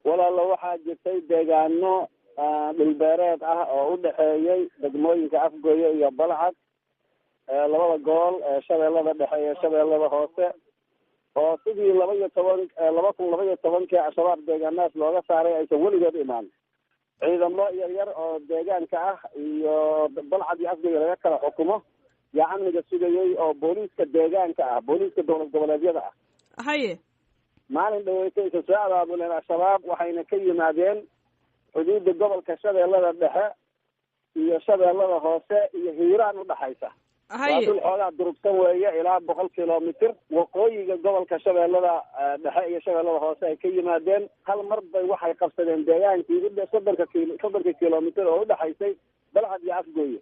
Walaalo, waxaa jirtay deegaano dhulbeereed ah oo u dhexeeyey degmooyinka Afgooye iyo Balcad, labada gobol ee Shabeellada Dhexe iyo Shabeellada Hoose, oo sidii 12, 2012-kii Al-Shabaab deegaanadaas looga saaray aysan weligood imaan. Ciidamo yar yar oo deegaanka ah iyo Balcad iyo Afgooye laga kala xukumo yaa amniga sugayay, oo booliiska deegaanka ah, booliiska dowlad goboleedyada ah. Maalin dhaweytay isa soo abaabuleen Al-Shabaab, waxayna ka yimaadeen xuduudda gobolka Shabeellada Dhexe iyo Shabeellada Hoose iyo Hiiraan udhaxaysa. Waa dhul xoogaa durugsan weeye, ilaa 100 kilomitr waqooyiga gobolka Shabeellada Dhexe iyo Shabeellada Hoose ay ka yimaadeen. Hal mar bay waxay qabsadeen deegaankii 30 kilomitr oo udhexaysay Balcad iyo Afgooye.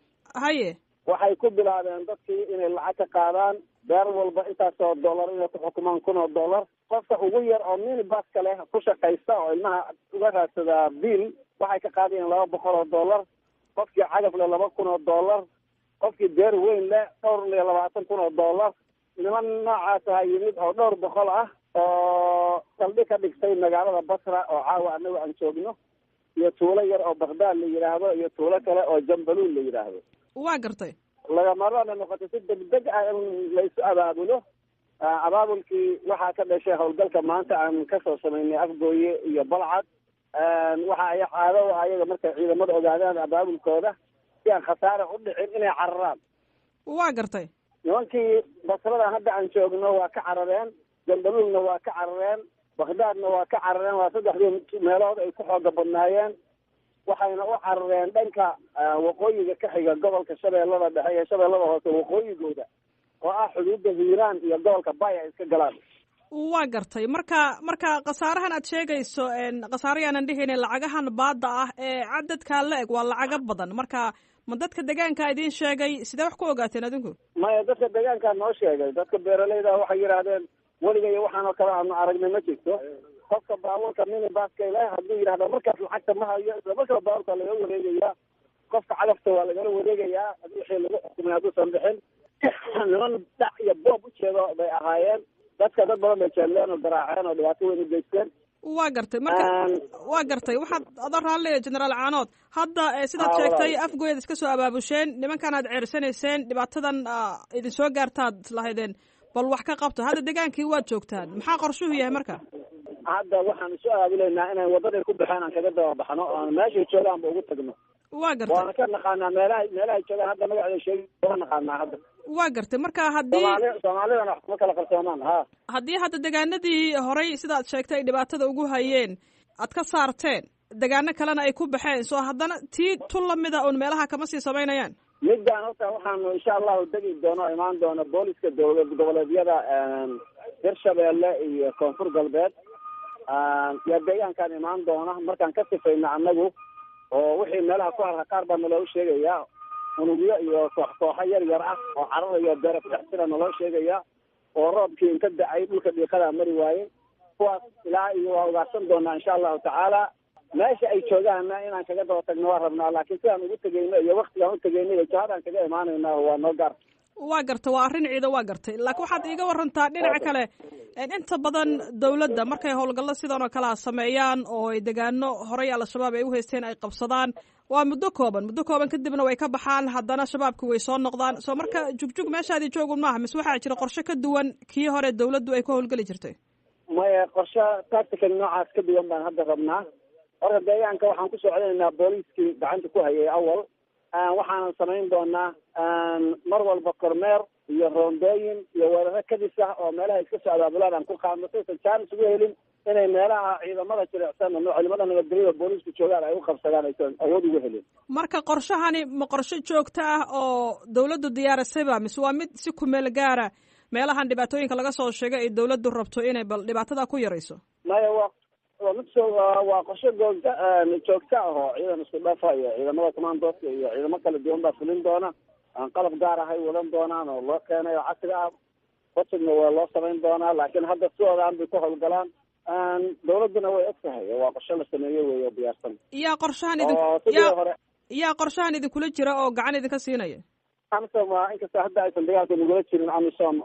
Waxay ku bilaabeen dadkii inay lacag ka qaadaan, beer walba intaasoo dollar inay ku xukumaan, 1000 oo dollar. Qofka ugu yar oo minibaska leh, ku shaqaysta oo ilmaha uga raadsadaa biil, waxay ka qaadayeen $200. Qofkii cagaf leh $2000, qofkii beer weyn leh dhowr iyo 20,000 oo dollar. Niman noocaas aha yimid oo dhowr boqol ah oo saldhig ka dhigtay magaalada Basra oo caawa anagu aan joogno, iyo tuulo yar oo Bakdaad la yidhaahdo, iyo tuulo kale oo Jambaluul la yidhaahdo. Waa gartay. Lagamarana noqotay si degdeg ah in laysu abaabulo. Abaabulkii waxaa ka dhashay howlgalka maanta aan kasoo samaynay Afgooye iyo Balcad. Waxa ay caado u ayaga, markay ciidamada ogaadaan abaabulkooda, si aan khasaare u dhicin inay cararaan. Waa gartay. Nimankii Basradan hadda aan joogno waa ka carareen, Jambaluulna waa ka carareen, Bakdaadna waa ka carareen. Waa saddexdii meelood ay ku xooga badnaayeen. Waxayna u carareen dhanka waqooyiga ka xiga gobolka Shabeellada Dhexe iyo Shabeellada Hoose waqooyigooda, oo ah xuduudda Hiiraan iyo gobolka Bay ay iska galaan. Waa gartay. Marka khasaarahan aad sheegayso, khasaare yaanan dhihine, lacagahan baada ah ee cadadkaa la eg waa lacago badan. Marka ma dadka deegaanka idiin sheegay? Sidee wax ku ogaateen adinku? Maya, dadka deegaankaa noo sheegay. Dadka beeraleyda waxay yidhaahdeen weligay waxaan oo kale aanu aragnay ma jirto. Qofka baabuurka minibaska leh hadduu yidhahdo markaas lacagta ma hayo, isla markaba baabuurka lagala wareegayaa. Qofka cagafta waa lagala wareegayaa wixii lagu xukumay hadduusan bixin. Niman dhac iyo boob ujeedo bay ahaayeen. Dadka dad badan bay jeedleen oo garaaceen oo dhibaato weyn u geysteen. Waa gartay. Marka waa gartay, waxaad adoo raalliya, Generaal Caanood, hadda sidaad sheegtay Afgooyaad iska soo abaabusheen, nimankan aad ceersanayseen, dhibaatadan idin soo gaartaad lahaydeen bal wax ka qabto. Hadda degaankii waad joogtaan, maxaa qorshuhu yahay marka? Hadda waxaan isu abaabuleynaa inay waddaday ku baxeen aan kaga daba baxno, oo aan meeshay joogaanba ugu tagno. Waa gartay. Waana ka naqaanaa meelahay joogaan hadda, magaceeda sheegi waa naqaanaa hadda. Waa gartay. Marka haddii Soomaalidana wax kuma kala qarsoomaan ha. Haddii hadda degaanadii horay sidaad sheegtay ay dhibaatada ugu hayeen aad ka saarteen, degaano kalena ay ku baxeen, soo haddana tii tu lamida un meelaha kama sii samaynayaan? Midaan horta waxaanu insha Allahu degi doono, imaan doono booliska dowlad goboleedyada Hirshabeelle iyo Koonfur Galbeed yaa deegaankaan imaan doona. Markaan ka sifayno annagu oo wixii meelaha ku harka, qaar baa naloo sheegayaa, unugyo iyo koox kooxo yar yar ah oo cararayo beera ku dhex jira naloo sheegaya, oo roobkii inta da-ay dhulka dhiiqadaa mari waaye. Kuwaas ilaa iyo waa ugaarsan doonaa insha Allahu tacaala. Meesha ay joogaanna inaan kaga daba tagno waa rabnaa, laakiin sidaan ugu tegeyno iyo waktigaan u tegeyno iyo jihadaan kaga imaanayna waa noo gaar. Waa gartay, waa arrin ciidan, waa gartay. Laakiin waxaad iiga warantaa dhinaca kale, inta badan dowladda markay howlgallo sidan oo kale a sameeyaan oo ay degaano horay Al-Shabaab ay u haysteen ay qabsadaan, waa muddo kooban. Muddo kooban kadibna way ka baxaan, haddana Shabaabki way soo noqdaan. Soo marka jugjug meeshaadii joogun maaha, mise waxaa jira qorshe ka duwan kii hore dowladdu ay ku howlgeli jirtay? Maya, qorshe tactical noocaas ka duwan baan hadda rabnaa. Horta deegaanka waxaan kusoo celinaynaa booliiskii gacanta ku hayay awal. Waxaanan samayn doonaa mar walba kormeer iyo roondooyin iyo weeraro kadis ah oo meelaha iska soo abaabulaan aan ku qaadno, saysan jaanis ugu helin inay meelaha ciidamada jilicsan ama ciidamada nabadgelyada booliisku joogaan ay u qabsadaan, aysan awood ugu helin. Marka qorshahani ma qorshe joogto ah oo dowladdu diyaarisayba, mise waa mid si kumeel gaara meelahan dhibaatooyinka laga soo sheegay ay dowladdu rabto inay bal dhibaatada ku yarayso? Maya, waa mid soo waa qorshe googta joogto ah oo ciidan isku dhafa iyo ciidamada commandooska iyo ciidamo kala duwan baa fulin doona. Aan qalab gaar ahay wadan doonaan oo loo keenay oo casriga ah, budgetna waa loo samayn doonaa, laakiin hadda sidoodaan bay ku howlgalaan. Dawladduna way og tahay, waa qorshe la sameeyey wey oo diyaarsan. Yaa qorshahan idin oo sidii yaa hore yaa qorshahan idinkula jira oo gacan idinka siinaya? AMISOM waa inkastoo hadda aysan dagaalka nagula jirin, AMISOM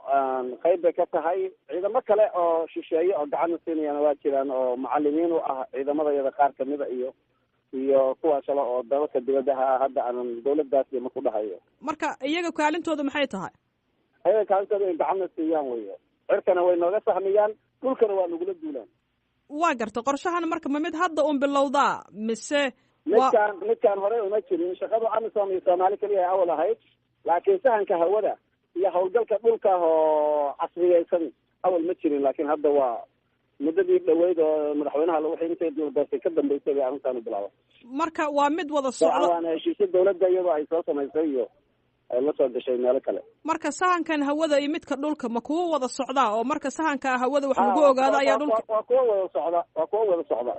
qayb bay ka tahay. Ciidamo kale oo shisheeye oo gacanna siinayana waa jiraan, oo macalimiin u ah ciidamada iyada qaar kamida iyo kuwaas kale oo dalalka dibadaha ah. Hadda aanan dawladdaas iyo ma ku dhahayo. Marka iyaga kaalintooda maxay tahay? Ayaga kaalintooda inay gacanna siiyaan weyo. Cirkana way nooga sahmiyaan, dhulkana waa nagula duulaan. Waa garta. Qorshahan marka ma mid hadda un bilowdaa mise? Midkaan horey uma jirin. Shaqadu AMISOM iyo Soomaali keliya ay awal ahayd, laakiin sahanka hawada iyo hawlgalka dhulka oo casriyeysan awal ma jirin, laakiin hadda waa muddadii dhaweyd oo madaxweynaha lagu intay doortay ka dambeysay bay arrintaanu bilaabay. Marka waa mid wada socdo. Waana heshiisyo dawladda iyadoo ay soo samaysay iyo ay la soo gashay meelo kale. Marka sahankan hawada iyo midka dhulka ma kuwa wada socdaa, oo marka sahanka hawada wax lagu ogaado ayaa dhulka? Waa kuwa wada socda, waa kuwa wada socda.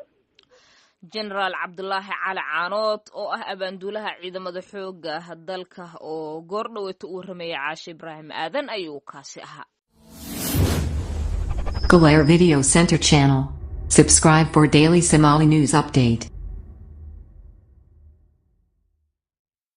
Jenaraal Cabdulaahi Cali Caanood oo ah abaanduulaha ciidamada xooga dalka oo goor dhaweeta u warramayay Caashe Ibraahim Aadan ayuu kaasi ahaa. Galare Video Center channel. Subscribe for daily Somali news update.